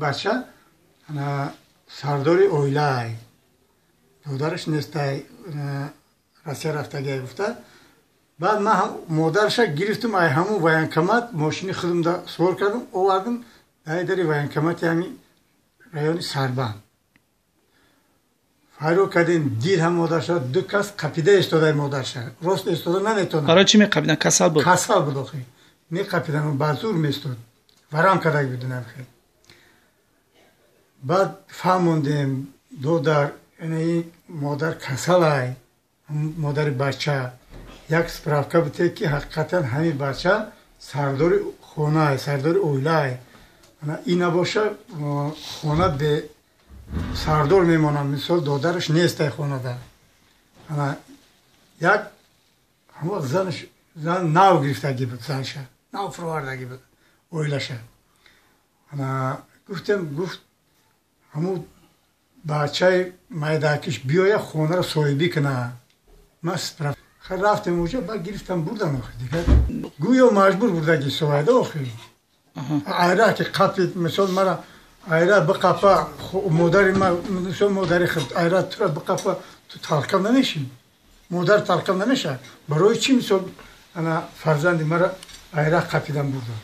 Бача ана сардори оилаай, додараш нестай, Россия рафтагиай гуфта. Баъд ман модарша гирифтум, ай ҳамун военкомат мошини худумда сувор кардам, овардам дай дари военкомати ҳами райони Сарбанд. Файро кардем, дид ҳам модарша, ду кас қапида истодаи модарша, рост истода наметонад. Барои чӣ меқапидан? Касал буд? Касал буд охи, меқапидан, ба зур местод, варам кардаг будинам хел. Баъд фаҳмондем: додар, ин модар касалай, модари бача, як справка бите, ки ҳақиқатан ҳамин бача сардори хонаай, сардори оилаай. Ина боша, хона бе сардор мемонад, мисол, додараш нестай хонада. Ана як ҳамон занаш, зан нав гирифтагӣ буд, занша нав фуровардагӣ буд оилаша. Ана гуфтем, гуфт, ҳамун бачаи майдакиш биёя, хонаро соҳибӣ куна. Ман справка рафтем уҷа, баъд гирифтам, бурдам. Охи, дигар гӯё маҷбур бурдаги совайда охи. Айра ки қапид, мисол, мара айра биқапа, модари ма, мисол, модари худ айра тура биқапа, ту талкам намешӣ, модар талкам намеша. Барои чӣ, мисол, ана фарзанди мара айра қапидан бурдам?